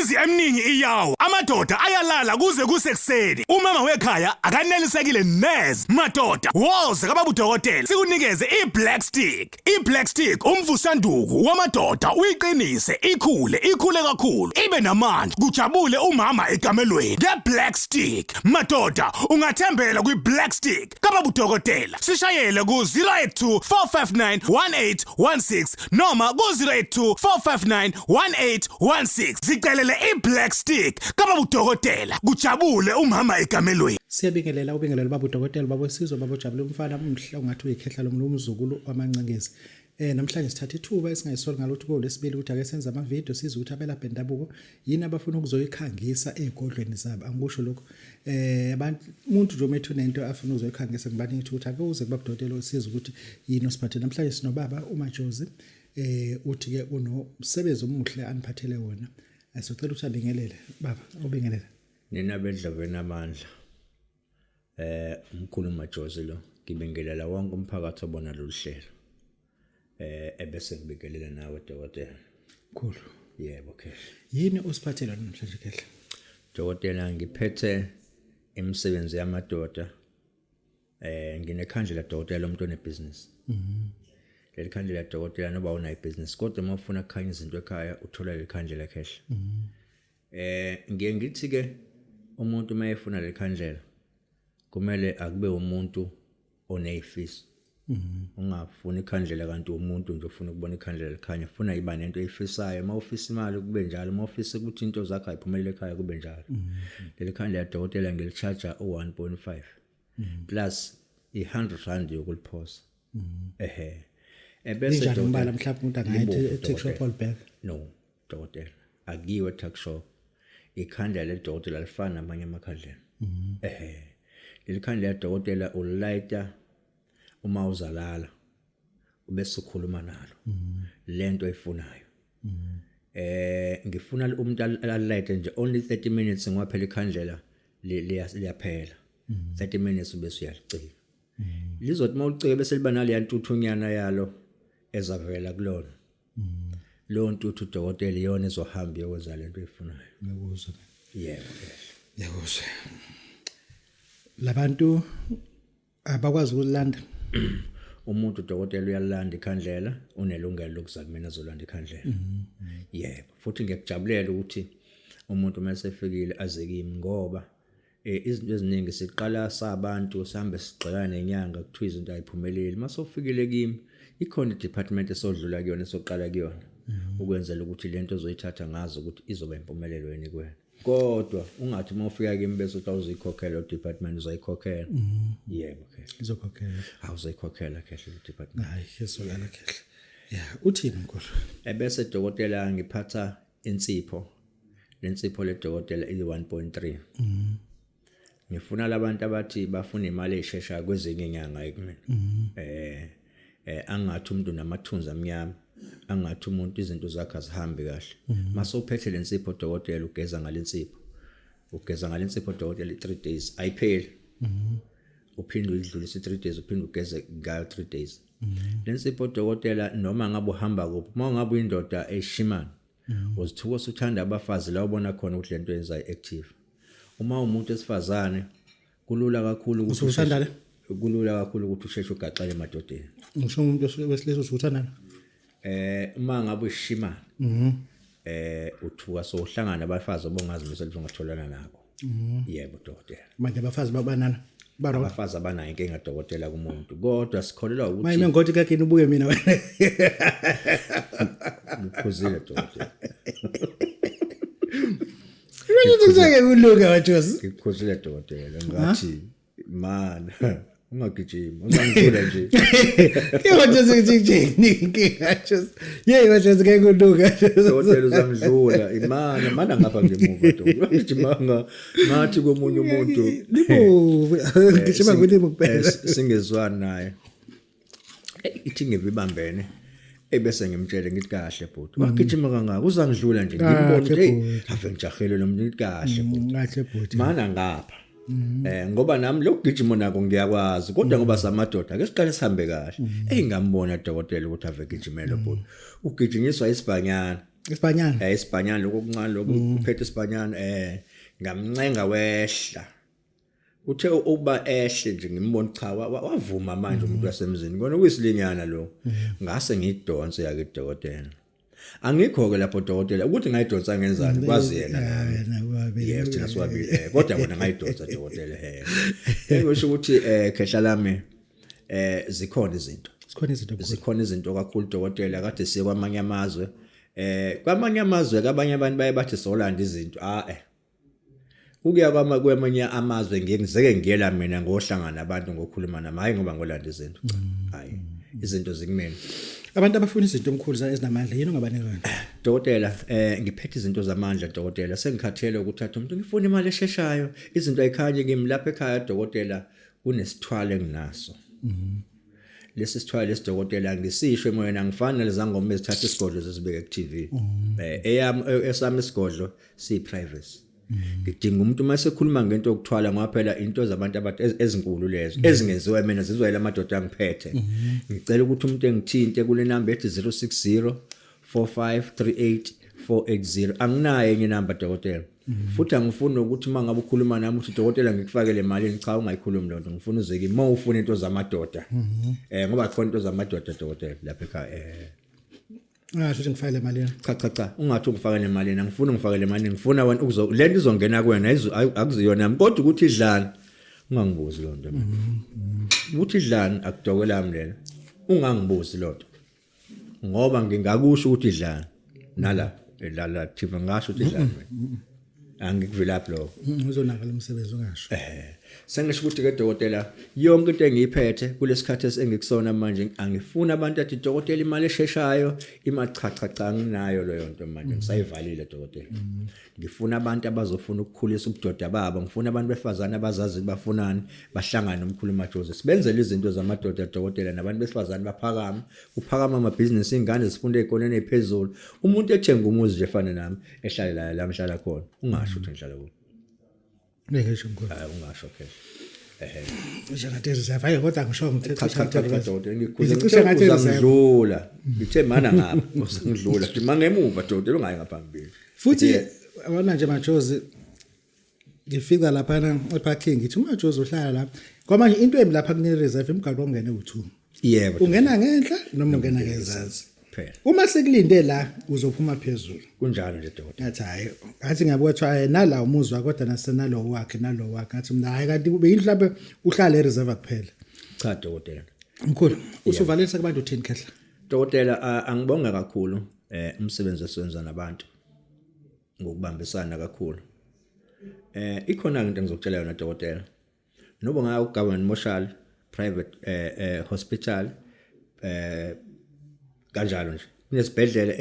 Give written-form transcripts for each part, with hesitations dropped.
Imizi eminingi iyawa, amadoda ayalala kuze kusekuseni. Umama wekhaya akanelisekile neze. Madoda, woza kababa udokotela sikunikeze i-black stick. I-black stick umvusanduku wamadoda uyiqinise ikhule ikhule kakhulu ibe namandla kujabule umama ekamelweni nge-black stick. Madoda, ungathembela kwi-black stick kababa udokotela. Sishayele ku-082 459 1816 noma ku-082 459 1816 zicelele i-black stick kababa udokotela kujabule umama ekamelweni. Siyabingelela ubingelela baba udokotela baba wesizwe baba ojabule umfana umhle ungathi uyikhehla lomlo umzukulu wamancengezi. Namhlanje sithatha ithuba esingayisoli ngalo ukuthi kolesibili ukuthi ake senze ama video sizwe ukuthi abelaphi bendabuko yini abafuna ukuzoyikhangisa ezigodlweni zabo. Angikusho lokho. Abantu umuntu nje umethu nento afuna ukuzoyikhangisa ngibanika ithuba ukuthi ake uze kubaba udokotela sizwe ukuthi yini osiphathe. Namhlanje sinobaba uMajozi uthi ke unomsebenzi omuhle aniphathele wona. Sicela ukuthi abingelele baba ubingelele. Nina bedlovu enamandla. Umkhulu Majozi lo ngibingelela wonke umphakathi obona lolu hlelo. Ebese ngibingelela nawe dokotela. Mkhulu. Yebo Khehla. Yini osiphathela namhlanje Khehla? Dokotela ngiphethe imisebenzi yamadoda. Nginekhandlela dokotela umuntu onebusiness. Leli khandlela dokotela noba unayo ibhizinisi kodwa uma ufuna kukhanya izinto ekhaya uthola leli khandlela Khehla. Ngiye ngithi ke umuntu uma efuna leli khandlela kumele akube umuntu onezifiso. Ungafuni ikhandlela kanti umuntu nje ufuna ukubona ikhandlela likhanya, funa iba nento oyifisayo. Uma ufisa imali kube njalo, uma ufisa ukuthi into zakho ayiphumelele ekhaya kube njalo. Leli khandlela dokotela ngili-charge u-1.5 plus i-100 rand yokuliphosa. Ehhe. Ebese Linjani umbala mhlawumbe umuntu angaya Libovu, e-tuck shop dokotela. olibheka? No, dokotela. Akuyiwe e-tuck shop. Ikhandlela ledokotela lifana namanye amakhandlela. Ehhe. Leli khandlela dokotela ulilayita uma uzalala ubese ukhuluma nalo. Lento oyifunayo. Ngifuna umuntu alilayite nje only 30 minutes ngoba phela ikhandlela liyaphela. 30 minutes ubese uyalicika. Lizothi uma ulicika bese liba naleya ntuthunyana yalo ezavela kulona. Leyo ntuthu dokotela iyona ezohamba iyokwenza lento oyifunayo. Ngiyakuzwa. Yebo. Ngiyakuzwa. Labantu abakwazi ukulanda. Umuntu dokotela uyalanda ikhandlela, unelungelo lokuza kumina azolanda ikhandlela. Yebo, futhi ngiyakujabulela ukuthi umuntu uma esefikile aze kimi ngoba izinto eziningi siqala sabantu sihambe sigxekana nenyanga kuthiwa izinto ayiphumeleli. Mase ufikile kimi ikhona i-department esodlula kuyona esoqala kuyona ukwenzela ukuthi lento ozoyithatha ngazo ukuthi izoba impumelelo yini kuwena. Kodwa ungathi uma ufika kimi bese uthi awuzuyikhokhela department, uzoyikhokhela. Yebo Khehla. Izokhokhela. Awuzuyikhokhela Khehla le department. Hayi yezwakala Khehla. Ya, uthini mkhulu? Ebese dokotela ngiphatha insipho. Lensipho le dokotela iyi 1.3. Ngifuna labantu abathi bafuna imali eshesha kwezinye inyanga ekumina. Angathi umuntu namathunzi amnyama, angathi umuntu izinto zakhe azihambi kahle. Mase uphethe lensipho dokotela ugeza ngalensipho. Ugeza ngalensipho dokotela i3 days ayipheli. Uphinde uyidlulise 3 days uphinde ugeze ngayo 3 days. Lensipho dokotela noma ngabe uhamba kuphi, uma ngabe uyindoda eshimana uzithuka usuthanda abafazi la ubona khona ukuthi lento yenza active. Uma umuntu esifazane kulula kakhulu ukuthi Usuthanda le? Kulula kakhulu ukuthi usheshe ugaxele emadodeni. Ngisho umuntu wesilisa usuthanda. Uma ngabe ushimana uthuka sohlangana abafazi obongazimisela ukuthi ungatholana nabo. Yebo dokotela. Manje abafazi babanana. Baro. Abafazi abanayo inkinga dokotela kumuntu kodwa sikholelwa ukuthi Manje mengothi kakini ubuke mina wena. Ngiphuzile dokotela. Manje kuseke kulunga wajozi. Ngiphuzile dokotela ngathi man ungagijimi uzangidlula nje. Ke wajozi ngithi nje inkinga jozi. Yey wajozi ke kulunga. Dokotela uzangidlula imana mana ngapha ngemuva dokotela. Ugijima ngathi komunye umuntu. Libovu ngijima kulimo kuphela. Singezwani naye. Ithi ngibibambene. Ebese ngimtshele ngithi kahle bhuti. Wagijima kangaka uzangidlula nje ngimbone ukuthi hey ave ngijahele lo muntu ngithi kahle bhuti. Kahle bhuti. Mana ngapha. Ngoba nami lokugijima nako ngiyakwazi kodwa ngoba samadoda ake siqale sihambe kahle. Hey ngambona dokotela ukuthi ave gijimele bhuti. Ugijinyiswa isibhanyana. Isibhanyana. Isibhanyana lokho okuncane lokho uphethe isibhanyana, ngamncenga wehla. Uthe ukuba ehle nje ngimbona, cha, wavuma manje umuntu wasemzini kona kuyisilinyana lo. Ngase ngidonse yake dokotela. Angikho ke lapho dokotela ukuthi ngayidonsa ngenzani, kwazi yena nami. Yena wabili. Yes, thina siwabili, kodwa kona ngayidonsa dokotela. Engisho ukuthi khehla lami, zikhona izinto. Sikhona izinto, mkhulu. Zikhona izinto kakhulu dokotela. Kade siye kwamanye amazwe, kwamanye amazwe kabanye abantu baye bathi solanda izinto. Ukuya kwamanye amazwe ngizeke ngiyela mina ngohlangana nabantu, ngokhuluma nami, hayi ngoba ngolanda izinto. Hayi, izinto zikumina. Abantu abafuna izinto, omkhulu, ezinamandla, yini ongabanika yona? Dokotela, ngiphethe izinto zamandla dokotela. Sengikhathele ukuthatha umuntu ngifuna imali esheshayo, izinto ayikhanye kimi lapha ekhaya dokotela. Kunesithwalo enginaso. Lesi sithwalo lesidokotela ngisisho emoyeni, angifani nalezangoma ezithatha isigodlo zizibeke ku TV. Eyami, esami isigodlo siyi privacy. Ngidinga umuntu uma sekhuluma ngento yokuthwala, ngoba phela into zabantu abantu ezinkulu lezo ezingenziwa mina, zizwayela amadoda angiphethe. Ngicela ukuthi umuntu engithinte kule number ethi 060 4538 480. Anginayo enye inamba dokotela. Futhi angifuni ukuthi uma ngabe ukhuluma nami uthi, "Dokotela, ngikufakele imali." Cha, ungayikhulumi lonto. Ngifuna uze kimi uma ufuna into zamadoda, ngoba khona into zamadoda dokotela lapha ekhaya. Ungasho ukuthi ngifakele imali. Cha, cha, cha, ungathi ungifakele imali. Angifuni ungifakele imali. Ngifuna wena uzo lento izongena kuwena, akuziyona yami. Kodwa ukuthi idlani, ungangibuzi lonto mina. Ukuthi idlani akudokelami lelo, ungangibuzi lonto, ngoba ngingakusho ukuthi idlani nala la la TV, ngasho ukuthi idlani mina, angikuvilaphi lokho. Uzonakala umsebenzi, ungasho. Sengisho ukuthi ke dokotela, yonke into engiyiphethe kulesikhathi engikusona manje, angifuni abantu athi, "Dokotela, imali esheshayo, imali." Cha, cha, cha, anginayo leyo nto manje, ngisayivalile dokotela. Ngifuna abantu abazofuna ukukhulisa ubudoda babo. Ngifuna abantu befazane abazazi bafunani, bahlangane nomkhulu Majozi, sibenzele izinto zamadoda dokotela, nabantu besifazane baphakama, kuphakama amabhizinisi, ingane zifunda ezikoleni eziphezulu, umuntu ethenga umuzi nje efana nami, ehlale la la ngihlala khona. Ungasho ukuthi ngihlala kuphi. Ngeke ngisho, mkhulu. Hayi, ungasho khe. Njengathi reserve, hayi, kodwa ngisho ngithethe. Cha, cha, cha, cha dokotela, ngikhuza. Ngicishe ngathi reserve. Uzangidlula. Ngithe mana ngapha uzangidlula, thi mangemuva dokotela, ungayi ngaphambili. Futhi yabona nje Majozi, ngifika laphana eparking, ngithi uMajozi uhlala la. Kwamanje into embi lapha kune reserve, imigaqo ongene u2. Yebo. Ungena ngenhla noma ungena ngezansi. Phela. Uma sekulinde la uzophuma phezulu. Kunjalo nje dokotela. Ngathi hayi, ngathi ngiyabuka kuthiwa hayi, nala umuzwa kodwa nasenalo wakhe nalo wakhe. Ngathi mina hayi, kanti kube yini mhlawumbe uhlala ereserve kuphela. Cha dokotela. Mkhulu, usuvalelisa kubantu uthini, khehla? Dokotela, angibonge kakhulu umsebenzi esiwenza nabantu ngokubambisana kakhulu. Ikhona into engizokutshela yona dokotela. Noba ngaya ku government mortuary, private hospital, kanjalo nje. Kunesibhedlela,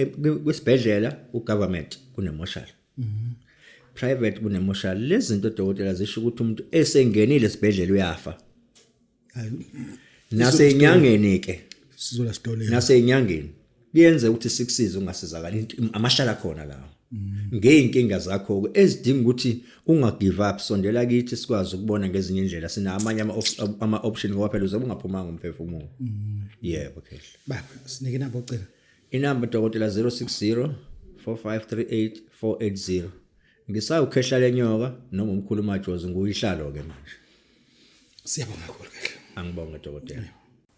kwisibhedlela ugovernment kunemoshali. Private kunemoshali. Lezi zinto dokotela zisho ukuthi umuntu esengenile esibhedlela uyafa. Hayi. Nasenyangeni ke. Sizola sitoleni. Nasenyangeni kuyenze ukuthi sikusize ungasizakala, amahlala khona lawo ngeyinkinga zakho ezidinga ukuthi unga give up, sondela kithi sikwazi ukubona ngezinye indlela, sina amanye ama option, ngoba phela uzobe ungaphumanga umphefumulo. Yebo khehla. Baba, sinike nabo ocela. Inamba dokotela 060 4538 480. Ngisawukhehla lenyoka noma umkhulu Majozi, nguyihlalo ke manje. Siyabonga kakhulu, khehla. Angibonge dokotela.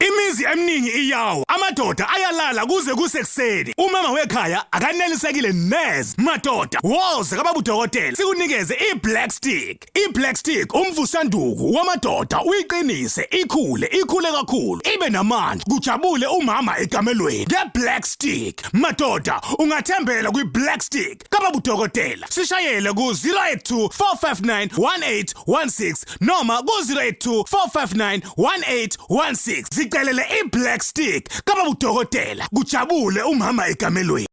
Imizi eminingi iyawa, amadoda ayalala kuze kusekuseni. Umama wekhaya akanelisekile neze. Madoda, woza kababa udokotela sikunikeze i-Black Stick. I-Black Stick umvusanduku wamadoda, uyiqinise, ikhule, ikhule kakhulu, ibe namandla, kujabule umama ekamelweni. Nge-Black Stick, madoda, ungathembela kwi-Black Stick kababa udokotela. Sishayele ku-082 459 1816 noma ku-082 459 1816. Zicelele i-Black Stick kababa udokotela, kujabule umama ekamelweni.